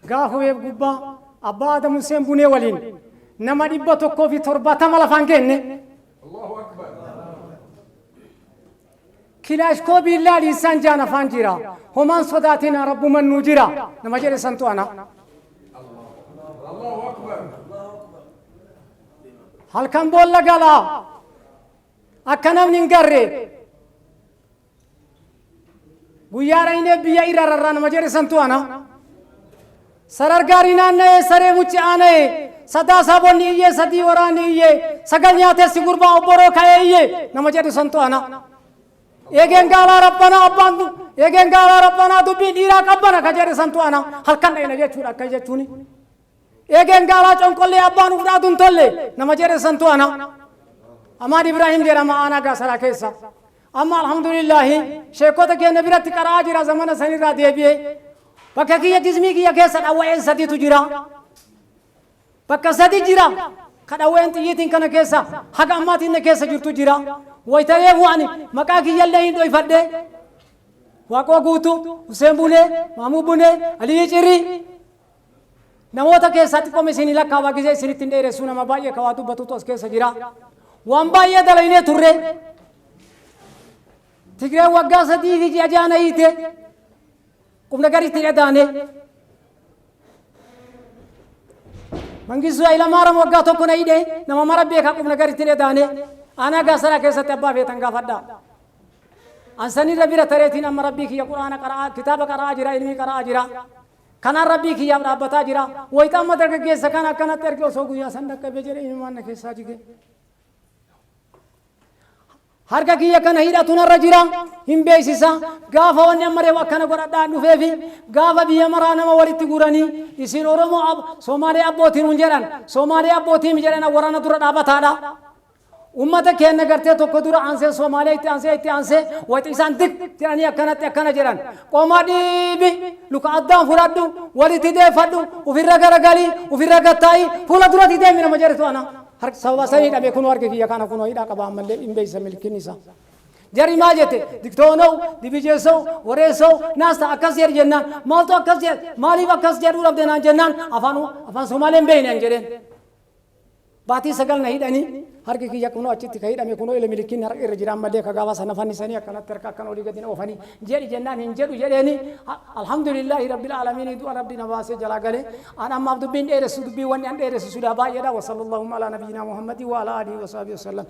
Gaafa weeb gubbaa abbaa Adam Hussein Bunee waliin nama 170 lafaan geenne. Kilaashkoo biillaa liisaan jaan afaan jira. Homaan sodaatina, rabbuman nuu jira. Nama jedhe santu ana. Halkan boolla galaa. Akka namni hin garre. Guyyaa dhaynee biyya irra rarraa nama jedhe santu ana. Sarar gaarii naanna'ee saree mucci aana'ee sadaasaa bonni iyyee sadii waraanni iyyee sagal nyaatessi gurbaa obboroo ka'ee iyyee nama jedhu santu ana. Eegeen gaalaa rabbanaa abbaan eegeen gaalaa rabbanaa dubbiin dhiiraa qabbana ka jedhe santu ana, halkan dhayna jechuudha akka jechuuni. Eegeen gaalaa conqollee abbaan uf dhaadu hin tolle nama jedhe santu ana. Amaad Ibrahim jedhama, aanaa Gaasaraa keessa. Amma alhamdulillaahi sheekota keenya biratti qara'aa jira, zamana sanirraa deebi'ee. Bakka kiyya jismii kiyya keessa dhawwa'een sadiitu jira. Bakka sadi jira. Ka dhawween xiyyiitiin kana keessa haga ammaatiin na keessa jirtu jira. Wayitareefu ani maqaa kiyyallee hin dhoyfadhe. Waaqoo Guutuu, Hussein Bunee, Maamuu Bunee, Aliyyi Cirrii. Namoota keessaa xiqqooma isinii lakkaawaa, gizee isinitti hin dheeressuu, nama baay'ee ka waa dubbatutu as keessa jira. Waan baay'ee dalaynee turre. Tigreen waggaa 3 fi ji'a 6 na hiite. Qubna garitti hin edaane. Mangistuu Hayilamaariyaam waggaa 1 na hidhe, nama mara beeka, qubna garitti hin edaane. Aanaa Gaasaraa keessatti abbaa feetan gaafadhaa. Ansanirra bira tareetiin amma rabbii kiyya quraana qara'aa, kitaaba qara'aa jira, ilmii qara'aa jira. Kanaan rabbii kiyyaaf dhaabbataa jira. Wayita amma dargaggeessa kana akkanatti erge osoo guyyaa san dhaqqabe jedhe imimmaan na keessaa jige. Harka kiyya kana hidhatu narra jira hin beeksisa. Gaafa wanni amma reefu akkana godhadhaan dhufeefi gaafa biyya maraa nama walitti guuranii isin Oromoo Somaalee abbootiin hun jedhan, Somaalee abbootiin jedhan, waraana dura dhaabataadha. Ummata keenya gartee tokko dura aansee Somaalee itti aansee itti aansee wayita isaan dik jedhanii akkanatti akkana jedhan. Qoma dhiibi, luka addaan fudhadhu, walitti deeffadhu, ofirra garagalii, ofirra gattaa'i, fuula duratti deemi nama jedhetu ana. Harka sababa sanii dhabe, kunoo harki kiyya kana kunoo hidhaa qaba, ammallee hin beeksisa milkiin isaa. Jarri maal jette? Diktoonow, dibijeessow, wareessow, naasta akkas jedhi jennaan, maaltu akkas jedhe, maaliif akkas jedhuu dhabde naan jennaan, afaan Somaalee hin beekne an jedheen. Baatii 9 na hidhanii, harki kiyya kunoo achitti ka hidhame, kunoo ila milikinni harka irra jira ammallee, ka gaafa sana fannisanii akkanatti harka akkana olii gadi na oofanii, jedhi jennaan hin jedhu jedheeni. Alhamdulillaahi rabbil aalamiin, du'a rabbi na baasee jalaa galee. An ammaaf dubbiin dheeressu, dubbii wanni an dheeressu silaa baay'eedha. Wa sallallahu alaa nabiyyinaa Muhammadin wa alaa alihi wa sahbihi wa sallam.